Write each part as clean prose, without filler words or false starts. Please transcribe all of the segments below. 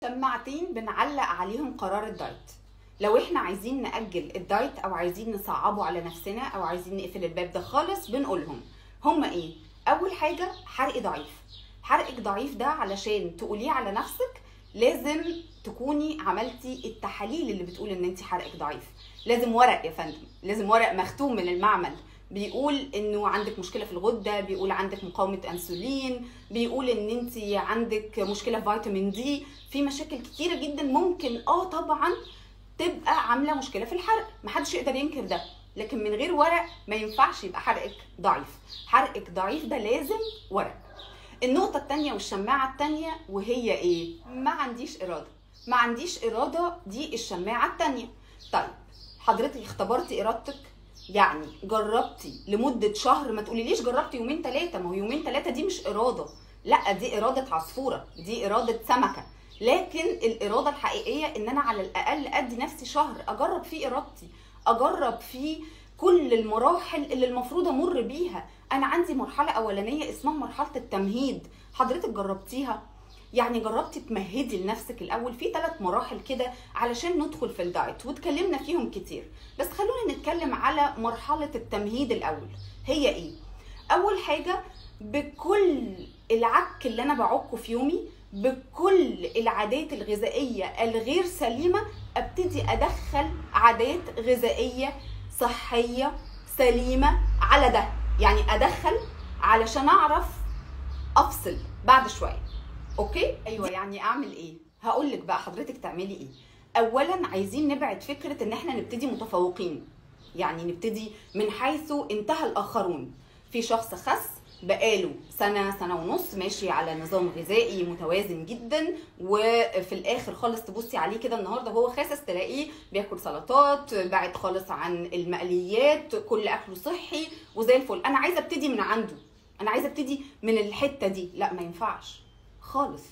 شماعتين بنعلق عليهم قرار الدايت. لو احنا عايزين نأجل الدايت او عايزين نصعبه على نفسنا او عايزين نقفل الباب ده خالص بنقولهم هما ايه؟ اول حاجة حرق ضعيف. حرقك ضعيف ده علشان تقوليه على نفسك لازم تكوني عملتي التحاليل اللي بتقول ان انت حرقك ضعيف. لازم ورق يا فندم، لازم ورق مختوم من المعمل بيقول انه عندك مشكلة في الغدة، بيقول عندك مقاومة انسولين، بيقول ان انت عندك مشكلة في فيتامين دي. في مشاكل كتيرة جدا ممكن طبعا تبقى عامله مشكلة في الحرق، محدش يقدر ينكر ده، لكن من غير ورق ما ينفعش يبقى حرقك ضعيف. حرقك ضعيف ده لازم ورق. النقطة الثانية والشماعه الثانية وهي ايه؟ ما عنديش اراده. ما عنديش اراده دي الشماعه الثانية. طيب حضرتك اختبرتي ارادتك؟ يعني جربتي لمدة شهر؟ ما تقوليليش جربتي يومين ثلاثة، ما هو يومين ثلاثة دي مش اراده، لا دي اراده عصفوره، دي اراده سمكة. لكن الارادة الحقيقية ان انا على الاقل ادي نفسي شهر اجرب فيه ارادتي، اجرب فيه كل المراحل اللي المفروض امر بيها. انا عندي مرحلة اولانيه اسمها مرحلة التمهيد، حضرتك جربتيها؟ يعني جربتي تمهدي لنفسك الاول في 3 مراحل كده علشان ندخل في الدايت، واتكلمنا فيهم كتير، بس خلونا نتكلم على مرحلة التمهيد الاول. هي ايه؟ اول حاجة بكل العك اللي انا بعكه في يومي، بكل العادات الغذائية الغير سليمة، ابتدي ادخل عادات غذائية صحية سليمة على ده. يعني ادخل علشان اعرف افصل بعد شوية. okay؟ ايوه، يعني اعمل ايه؟ هقول لك بقى حضرتك تعملي ايه. اولا عايزين نبعد فكرة ان احنا نبتدي متفوقين، يعني نبتدي من حيث انتهى الاخرون. في شخص خس بقاله سنة، سنة ونص ماشي على نظام غذائي متوازن جدا، وفي الاخر خالص تبصي عليه كده النهارده هو خاسس تلاقيه بياكل سلطات، بعد خالص عن المقليات، كل اكله صحي وزي الفل. انا عايزه ابتدي من عنده، انا عايزه ابتدي من الحتة دي. لا، ما ينفعش خالص.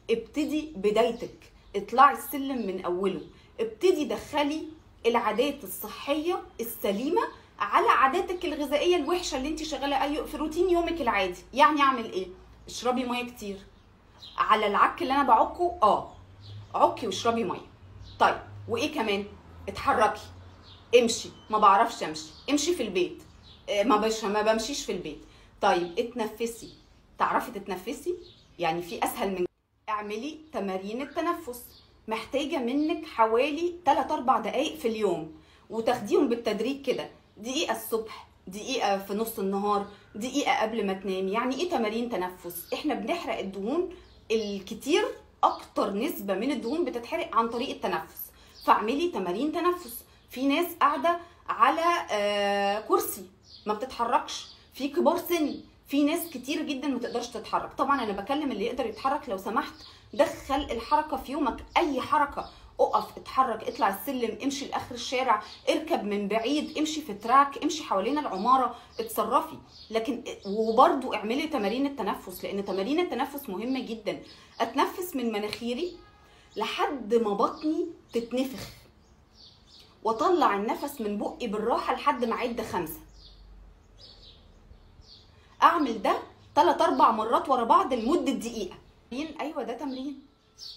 ابتدي بدايتك، اطلعي السلم من اوله، ابتدي دخلي العادات الصحية السليمة على عاداتك الغذائية الوحشة اللي انت شغالة اي في روتين يومك العادي. يعني اعمل ايه؟ اشربي مية كتير. على العك اللي انا بعكه، عكي واشربي مية. طيب وايه كمان؟ اتحركي، امشي. ما بعرفش امشي، امشي في البيت. ما بمشيش في البيت. طيب اتنفسي، تعرفي تتنفسي؟ يعني في اسهل من اعملي تمارين التنفس. محتاجه منك حوالي 3-4 دقائق في اليوم، وتاخديهم بالتدريج كده، دقيقة الصبح، دقيقة في نص النهار، دقيقة قبل ما تنامي. يعني ايه تمارين تنفس؟ احنا بنحرق الدهون الكتير، اكتر نسبه من الدهون بتتحرق عن طريق التنفس، فاعملي تمارين تنفس. في ناس قاعدة على كرسي ما بتتحركش، في كبار سن، في ناس كتير جدا ما تقدرش تتحرك. طبعا انا بكلم اللي يقدر يتحرك، لو سمحت دخل الحركة في يومك، اي حركة، اقف، اتحرك، اطلع السلم، امشي لاخر الشارع، اركب من بعيد، امشي في track، امشي حوالين العمارة، اتصرفي. لكن وبرده اعملي تمارين التنفس، لان تمارين التنفس مهمة جدا. اتنفس من مناخيري لحد ما بطني تتنفخ، واطلع النفس من بقي بالراحة لحد ما اعد 5. اعمل ده 3-4 مرات ورا بعض لمدة دقيقة. ايوه ده تمرين.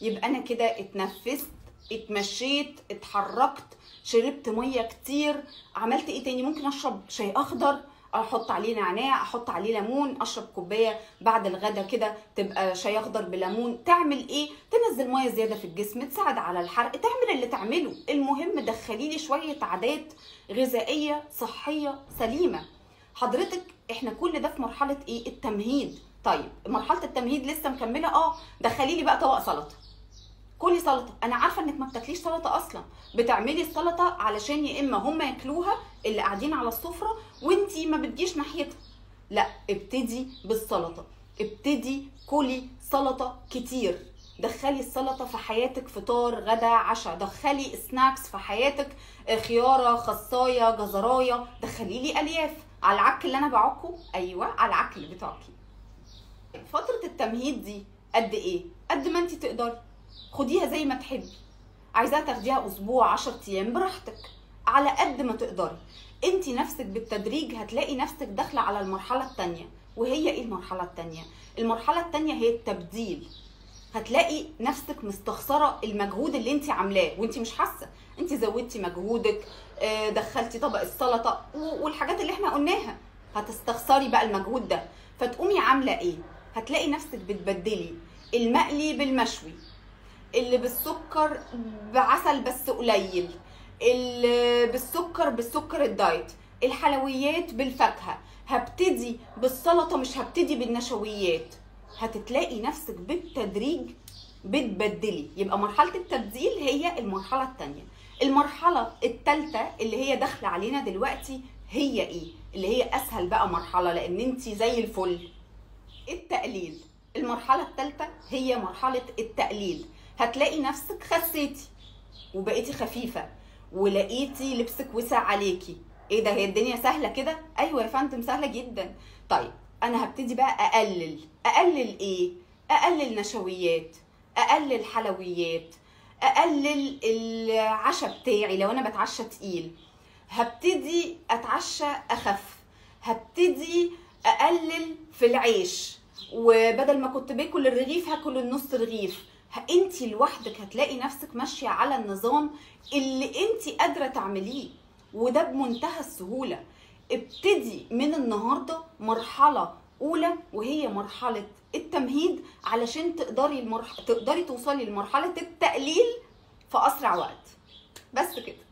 يبقى انا كده اتنفست، اتمشيت، اتحركت، شربت مية كتير، عملت ايه تاني؟ ممكن اشرب شاي اخضر، احط عليه نعناع، احط عليه ليمون، اشرب كوباية بعد الغدا كده تبقى شاي اخضر بليمون. تعمل ايه؟ تنزل مية زيادة في الجسم، تساعد على الحرق، تعمل اللي تعمله. المهم دخلي لي شوية عادات غذائية صحية سليمة. حضرتك احنا كل ده في مرحلة ايه؟ التمهيد. طيب مرحلة التمهيد لسه مكملة، دخلي لي بقى طبق سلطة، كلي سلطة. انا عارفه انك ما بتاكليش سلطة اصلا، بتعملي السلطة علشان يا اما هم ياكلوها اللي قاعدين على السفرة وانتي ما بتجيش ناحيتها. لا، ابتدي بالسلطة، ابتدي كلي سلطة كتير، دخلي السلطة في حياتك، فطار، غدا، عشاء، دخلي snacks في حياتك، خياره، خصايه، جزرايه، دخلي لي الياف على العك اللي انا بعكه. ايوه على العك اللي بتعكي. فترة التمهيد دي قد ايه؟ قد ما انت تقدري، خديها زي ما تحبي. عايزاها تاخديها اسبوع، 10 ايام، براحتك، على قد ما تقدري. انت نفسك بالتدريج هتلاقي نفسك داخله على المرحلة الثانية. وهي ايه المرحلة الثانية؟ المرحلة الثانية هي التبديل. هتلاقي نفسك مستخسره المجهود اللي انت عاملاه وانت مش حاسه، انت زودتي مجهودك، دخلتي طبق السلطة والحاجات اللي احنا قلناها، هتستخسري بقى المجهود ده. فتقومي عامله ايه؟ هتلاقي نفسك بتبدلي المقلي بالمشوي، اللي بالسكر بعسل بس قليل، اللي بالسكر بالسكر ال diet، الحلويات بالفاكهه، هبتدي بالسلطة مش هبتدي بالنشويات. هتتلاقي نفسك بالتدريج بتبدلي. يبقى مرحلة التبديل هي المرحلة الثانية. المرحلة الثالثة اللي هي داخله علينا دلوقتي هي ايه؟ اللي هي اسهل بقى مرحلة لان انت زي الفل، التقليل. المرحلة الثالثة هي مرحلة التقليل. هتلاقي نفسك خسيتي وبقيتي خفيفة ولقيتي لبسك وسع عليكي. ايه ده، هي الدنيا سهلة كده؟ ايوه يا فندم سهلة جدا. طيب انا هبتدي بقى اقلل. اقلل ايه؟ اقلل نشويات، اقلل حلويات، اقلل العشاء بتاعي لو انا بتعشى تقيل، هبتدي اتعشى اخف، هبتدي اقلل في العيش، وبدل ما كنت باكل الرغيف هاكل النص رغيف. انت لوحدك هتلاقي نفسك ماشية على النظام اللي انت قادرة تعمليه، وده بمنتهى السهولة. ابتدي من النهارده مرحلة اولى وهي مرحلة التمهيد علشان تقدري توصلي لمرحلة التقليل في اسرع وقت. بس كده.